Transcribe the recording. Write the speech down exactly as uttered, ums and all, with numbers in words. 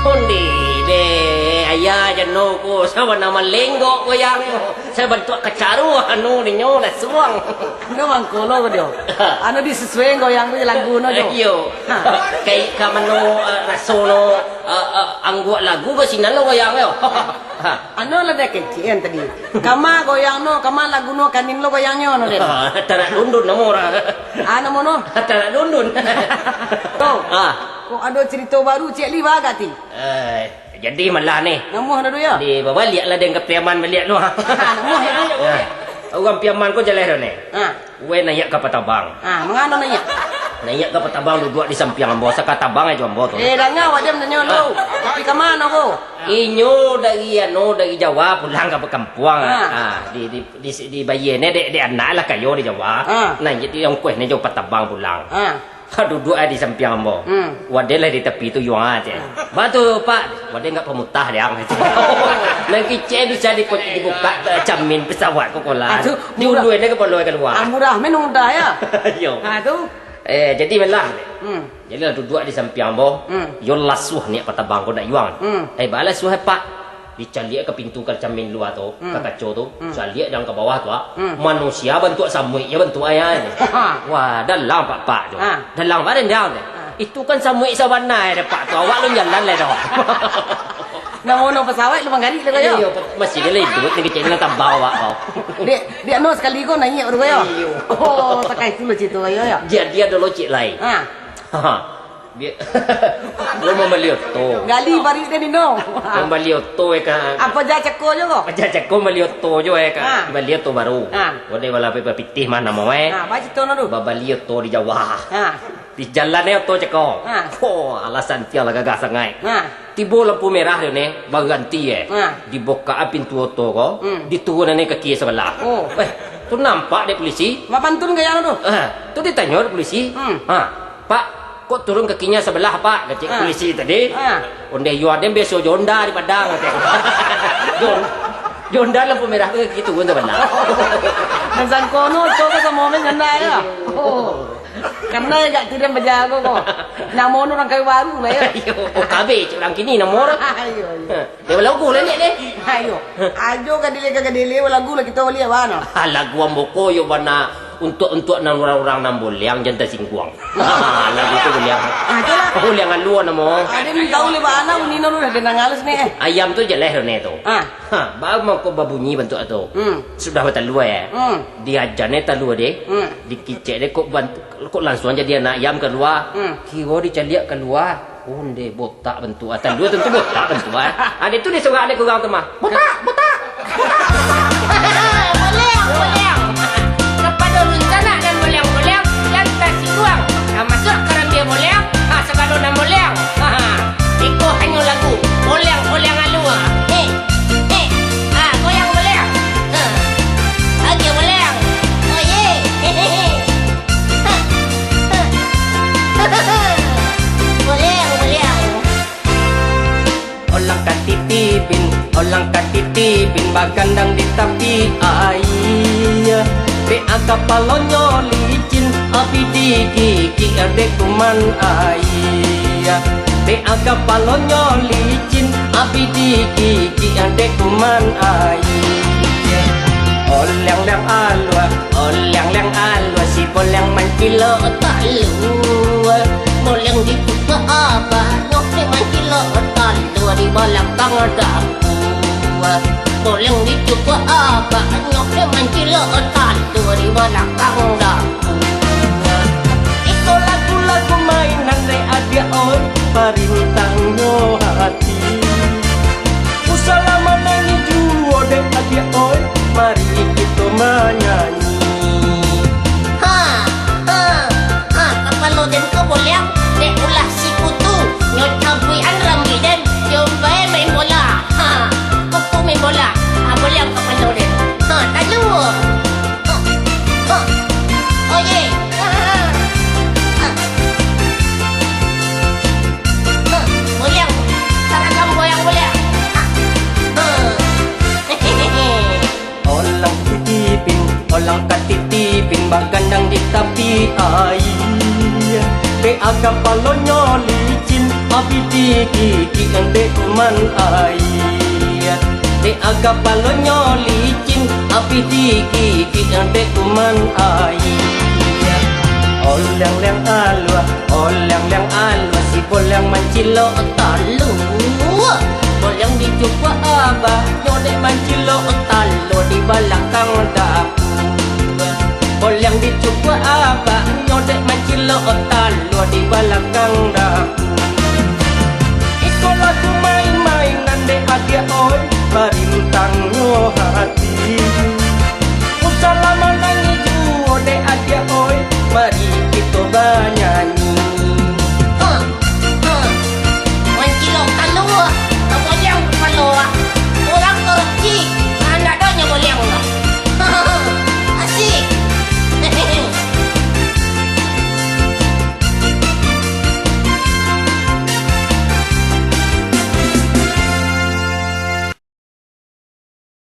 Undi deh, ayah jano ko, sabana malenggok goyang ko. Sabantuak kacaru anu ninyo lah suang. Anu mangkolo ko dio. Anu disesuaian goyang tu lagu no jo. Iyo. Ha. Kayak ka mano, eh, raso no, eh, eh, angguak lagu ko sinan lo goyang yo. Ha. Anu lah dah kecek kan tadi. Kama goyang no, kama lagu no kanin lo goyangnyo no den. Tarak dundun namo urang. Ah, namo no? Tarak dundun. Tu. Ah. Kok ado cerito baru cek li bagak ti? Eh, jadi malah ni. Namuah dah tu, yo? Di babaliak lah den ka Piaman baliak tu. Ha, namuah, yo. Ya. Urang Piaman ko jaleh dah ni. Ha. Weh naiak ka Patabang. Ha, mangano naiak? Naiak ka Patabang duduak di sampiang ambo, sakatabang ajo ambo tu. Eh, danga awak diam tanyo lu. Tapi ka mano ko? Inyo dari anu, dari Jawa pulang ka kampuang. Ha. Ha, di, di, di, di bayie ne dek, dek anak lah kayo di Jawa. Ha. Nah, jadi ongkoh ne jo Patabang pulang. Ha. Ha, duduak ai di sampiang ambo. Hmm. Wadeh lah di tapi tu yuang aja. Batu, Pak. Wadeh nggak pemutah dia. Nan kicek bisa di, dibuka, eh, camin pesawat ko kolah. Aduh, diului dia kepala kalua. Ah, murah, men mudah ya. Iyo. Ah, tu. Eh, jadi malah. Hmm. Jadi lah duduak di sampiang ambo. Hmm. Yo lasuah niak Patabang ko nak yuang. Hmm. Eh, balasuah, Pak. Dicaliak ka pintu ka camin lua tu, hmm, ka kaco tu, hmm, caliak jan ka bawah tu, ah. Hmm. Manusia bantuak samuik, yo bantuak ayah ni. Wah, dalang, Pak, Pak, tu. Ha. Dalang badan dia tu. Ha. Itu kan samuik sabana, eh, Pak, tu. Awak alun jalan lai dah. Namo no pesawat lu manggarik tu, yo? Iyo, masih dia lah iduik ni, kecek ni lah tabang awak kau. Dek, dek no sekali ko naiak baru, yo? Iyo. Oh, takai tu lah cerita, yo, yo. Jadi ado lo cik lai. Ha. Ha. Dia, dia mambali oto. Gali paruik dia, Nino. Mambali oto, eh, ka. Apa ja cako jo ko? Apa ja cako mambali oto jo, eh, ka. Ha. Bali oto baru. Ha. Wadeh bala pe-, bapitih mah namo, eh. Ha, apa cerita no tu? Babali oto di Jawa. Ha. Di jalan, eh, oto cako. Ha. Oh, alah santiang lah gagah sangaik. Ha. Tibo lampu merah tu ne, baranti, eh. Ha. Dibukak pintu oto ko, hmm, diturunan, eh, kaki sabalah. Oh. Eh, tu nampak dek polisi. Mapantun gaya no tu? Eh, tu ditanyo dek polisi. Hmm. Ha. "Pak, kok turun kakinya sebelah, Pak?" kecek, ah, polisi tadi. Ah. "Ondeh iyo aden biaso jo Honda di Padang," kecek. Jo, jo Honda lampu merah tu kaki turun tu bana. Nan sangko no, oto ko samo men Honda yo. Iyo. Oh. Karena agak tidak berjago ko. Namo no urang kayu baru lah yo. Iyo. Oh, kabe cek urang kini namo urang. Iyo, iyo. Dia balagu lah, Nek, deh. Ayo. Ajo gadele ka gadele, balagu lah kito baliak, bana. Ah, lagu ambo ko yo bana untuak-untuak nan urang-urang nan boleang jan tasingguang. Lagu tu boleang. Ah, itulah. Boleang alua namo. Aden tahu leh bana bunyi no dah, den ngalus ni, eh. Ayam tu jaleh ne tu. Ah. Ha, baa mangko babunyi bantuak tu. Hmm. Sudah batalua, eh. Hmm. Diajan ne talua deh. Hmm. Dikicek deh kok bant-, kok langsuang jadi anak ayam kalua. Hmm. Kiro dicaliak kalua. Ondeh, botak bantuak. Talua tantu botak bantuak. Ado tu disurang dek urang tu mah. Botak, botak. Boleang, boleang. Kapado runsanak nan boleang-boleang, jan tasingguang. Tamasuak karambia boleang, ha, sagalo nan boleang. Ha, ha. Iko hanyo lagu boleang, boleang alua. Heh, heh. Ha, goyang boleang. Ha. Agiah boleang. Oh, ye. Hehehe. Boleang, boleang. Olang katitipin, olang katitipin bagandang di tapi aia. Bea kapalonyo licin, abih digigik dek kuman aia. Bea kapalonyo licin, abih digigik dek kuman aia. Oleang-leang alua, oleang-leang alua, si boleang mancilok talua. Boleang dicukuak abah, nyo si mancilok talua di balakang dapua. Boleang dicukuak abah, nyo si mancilok talua di balakang dapua. Iko lagu-lagu mainan dek adiak oi, parintangnyo hati. Usahlah manangih juo dek adiak oi, mari kito manyanyi. Ha, ha, ha, kapalo den ko boleang, dek ulah sikutu, nyo cabuikan rambuik den, jo bae main bola. Ha, kuku main bola. Ha, boleang kapalo den. Ha, talua. Ha, ha. Oh, ye. Ha, ha, ha. Ha. Ha, boleang. Saragam boleang, boleang. Ha. Ha. Olang titipin, olang katitipin, bagandang di tapi aia. Bea kapalonyo licin, Abih digigik dek kuman aia. Dek kapalonyo licin, abih digigik dek kuman aia. Oliang-liang aluah, oliang-liang aluah, si boliang mancilok talua. Boliang dicukuak abaknyo dek mancilok talua di balakang dapua. Boliang dicukuak abaknyo dek mancilok talua di balakang dapua. Iko lagu main-mainan dek adiak oi, bari